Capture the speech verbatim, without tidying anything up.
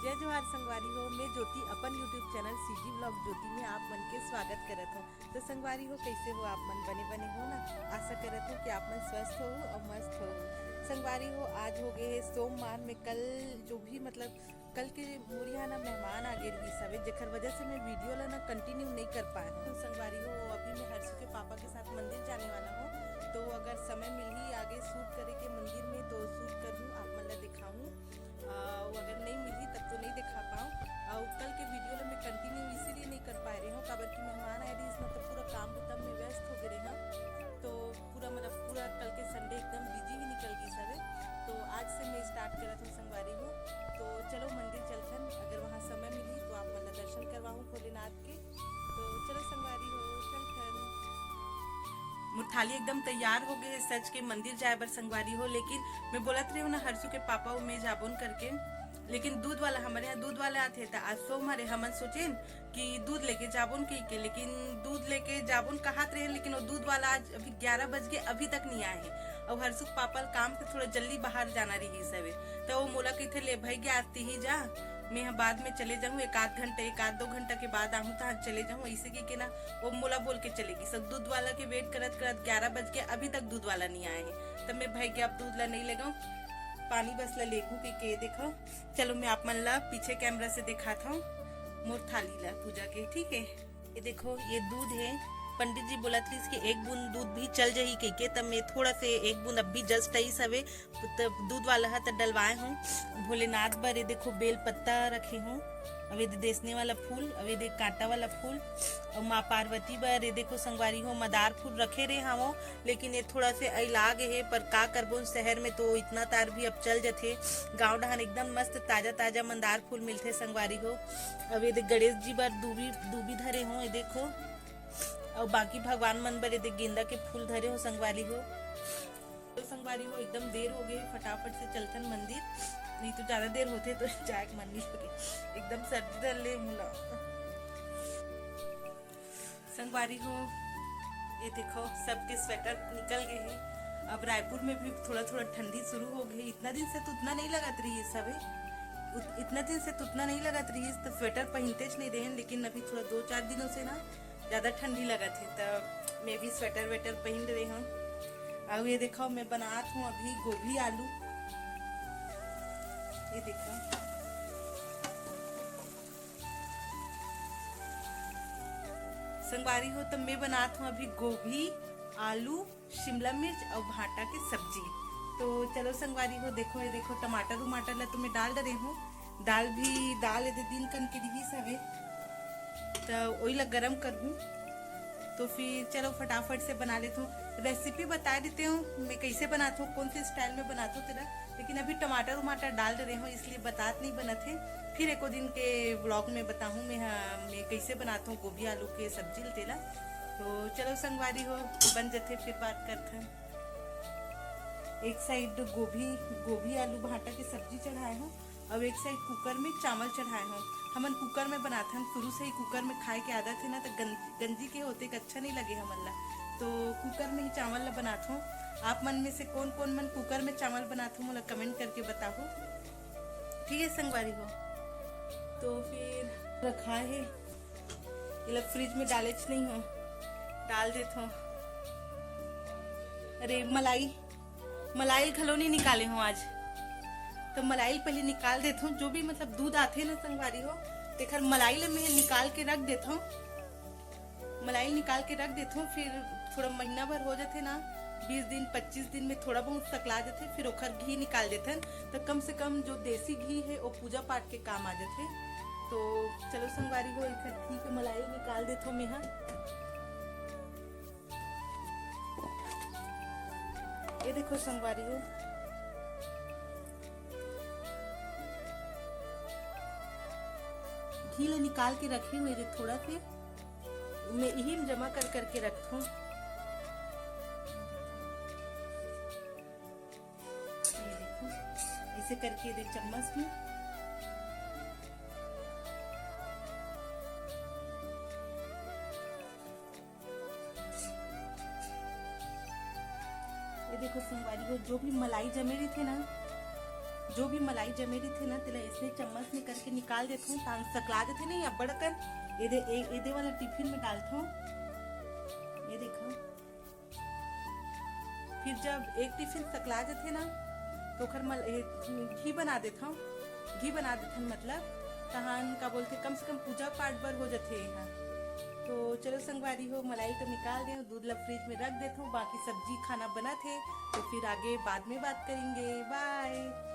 जय जोहार संगवारी हो, मैं ज्योति अपन YouTube चैनल सीजी व्लॉग ज्योति में आप मन के स्वागत करत हूँ। तो संगवारी हो, कैसे हो आप मन? बने बने हो ना? आशा करत हूँ कि आप मन स्वस्थ हो और मस्त हो। संगवारी हो, आज हो गए है सोमवार में, कल जो भी मतलब कल के मोर यहाँ ना मेहमान आ गए रही सवे, जेकर वजह से मैं वीडियो ला ना कंटिन्यू नहीं कर पाए हूँ। तो संगवारी हो, अभी मैं हर्षु के पापा के साथ मंदिर जाने वाला हूँ, तो अगर समय मिलही आगे शूट करे के मंदिर में तो शूट कर हूँ, आप मन ला दिखाऊँ। अ, वो अगर नहीं मिली तब तो नहीं दिखा पाऊँ। और कल के वीडियो ला मैं कंटिन्यू इसीलिए नहीं कर पा रही हूँ, काबर कि मेहमान आए रही, इसमें तो पूरा काम खत्म में व्यस्त हो गए रहे हम। तो पूरा मतलब पूरा कल के संडे एकदम बिजी ही निकल गई सवे। तो आज से मैं स्टार्ट करत हूँ संगवारी हो। तो चलो मंदिर चलथन, अगर वहाँ समय मिली तो आप मन ला दर्शन करवाऊँ भोलेनाथ के। तो चलो संगवारी हो, चलथन। मोर थाली एकदम तैयार हो गए है सच के मंदिर जाए बर संगवारी हो, लेकिन मैं बोलत रही हूँ ना हर्षु के पापा वो मैं जाबोन करके, लेकिन दूध वाला हमारे यहाँ दूध वाला आथे, त आज सोमवार है, हमन सोचेन कि दूध लेके जाबोन कहि के, लेकिन दूध लेके जाबोन कहत रहे, लेकिन वो दूध वाला आज अभी ग्यारह बज के अभी तक नहीं आए है। और हर्षु के पापा ल काम से थोड़ा जल्दी बाहर जाना रही सवे, तो वो मोला कहिथे, "ले भाई, आज तिही जा, मैं ह बाद में चले जाऊँ, एक आध घंटा, एक आध दो घंटा के बाद आहूँ, तहाँ चले जाऊँ।" ऐसे कहि के ना वो मोला बोल के चले गई। सब दूध वाला के वेट करत करत ग्यारह बज के अभी तक दूध वाला नहीं आए है। तब मैं भाई के अब दूध ला नहीं लेगाऊँ, पानी बस ला लेगू कहि के। देखो, चलो मैं आप मन ला पीछे कैमरा से दिखात हूँ मोर थाली ला पूजा के, ठीक है? ये देखो, ये दूध है। पंडित जी बोलत रहिस कि एक बूंद दूध भी चल जाही कहिके, तब मैं थोड़ा से एक बूंद अभी जस्ट आई सवे, तब दूध वाला हा त डलवाए हूँ। भोलेनाथ बर ये देखो बेल पत्ता रखे हूँ, अब ये दे देसने वाला फूल, अब ये दे कांटा वाला फूल, और माँ पार्वती बर ये देखो संगवारी हो मदार फूल रखे रहे हवो, लेकिन ये थोड़ा से अइला गे हे, पर का करबो, शहर में तो इतना तार भी अब चल जथे। गाँव डहान एकदम मस्त ताजा ताजा मंदार फूल मिलथे संगवारी हो। अब ये देख गणेश जी बर दूबी, दूबी धरे हो, ये देखो, और बाकी भगवान मन बर ये देख गेंदा के फूल धरे हो संगवारी हो। तो संगवारी हो एकदम देर हो गए, फटाफट से चलथन मंदिर, नहीं तो ज्यादा देर होथे तो जाए के मन नहीं लगे, एकदम सर्दी धर ले मुला। संगवारी हो, ये देखो, सबके स्वेटर निकल गए हैं। अब रायपुर में भी थोड़ा थोड़ा ठंडी शुरू हो गई। इतना दिन से तो उतना नहीं लगत रही है सभी, उत-, इतना दिन से तो उतना नहीं लगत रही, तो स्वेटर पहनते च नहीं रहे, लेकिन अभी थोड़ा दो चार दिनों से ना ज्यादा ठंडी लगत है, तो मैं भी स्वेटर वेटर पहन रहे हूँ। अब ये देखो, मैं बनात हूँ अभी गोभी आलू। ये देखो संगवारी हो, तो मैं बनात हूँ अभी गोभी, आलू, शिमला मिर्च और भाटा के सब्जी। तो चलो संगवारी हो, देखो, ये देखो, टमाटर उमाटर ला तो मैं डाल डरे हूँ, दाल भी, दाल ये दिन कन के रही सवे, तो वही ला गरम कर हूँ। तो फिर चलो फटाफट से बना लेती हूँ। रेसिपी बता देते हूँ मैं कैसे बनाती हूँ, कौन से स्टाइल में बनाती हूँ तेरा, लेकिन अभी टमाटर उमाटर डाल रहे हूँ इसलिए बतात नहीं बनत है। फिर एको दिन के व्लॉग में बताहूँ मैं, हाँ, मैं कैसे बनाती हूँ गोभी आलू के सब्जी तेला। तो चलो संगवारी हो, बन जथे फिर बात करते हैं। एक साइड गोभी, गोभी आलू भाटा के सब्जी चढ़ाए हूँ, अब एक साइड कुकर में चावल चढ़ाए हूँ। हमन कुकर में बनाथन, शुरू से ही कुकर में खाए के आदत है ना, तो गं-, गंजी के होते के अच्छा नहीं लगे हमन ला, तो कुकर में ही चावल ला बनाथों। आप मन में से कौन कौन मन कुकर में चावल बनाथो, मोला कमेंट करके बताओ, ठीक है संगवारी हो। तो फिर रखा है, ये लोग फ्रिज में डाले च नहीं हो, डाल देथो। अरे मलाई, मलाई घलो नहीं निकाले हो आज, तो मलाई पहले निकाल देथो। जो भी मतलब दूध आथे ना संगवारी हो, तेखर मलाई ले मैं निकाल के रख देथो। मलाई निकाल के रख देथो, फिर थोड़ा महीना भर हो जाथे ना, बीस दिन पच्चीस दिन में थोड़ा बहुत सकला जाथे, फिर ओखर घी निकाल देथन। तो कम से कम जो देसी घी है वो पूजा पाठ के काम आ जाथे। तो चलो संगवारी हो, इधर घी के मलाई निकाल देथो मैं हा। ये देखो संगवारी हो, घी ला निकाल के रखे हुए थे थोड़ा से, मैं यही में जमा कर करके रखथों। ये देखो, ऐसे करके दे चम्मच में। ये देखो संगवारी हो, जो भी मलाई जमे रहिथे ना, जो भी मलाई जमे रहिथे ना, तेला ऐसने चम्मच में करके निकाल देथों, तान सकला देथे नहीं अब्बड़ अकन। एदे, ए-, एदे वाला टिफिन में डालथों। ये देखो, फिर जब एक टिफिन सकला जथे ना, तो ओखर मल-, ए, घी बना देथन, घी बना देथन, मतलब, तहान का बोलथे, कम से कम पूजा पाठ बर हो जथे एहा। तो चलो संगवारी हो, मलाई तो निकाल देव, दूध ला फ्रिज में रख देथों, बाकी सब्जी खाना बनत हे, तो फिर आगे बाद में बात करेंगे। बाय।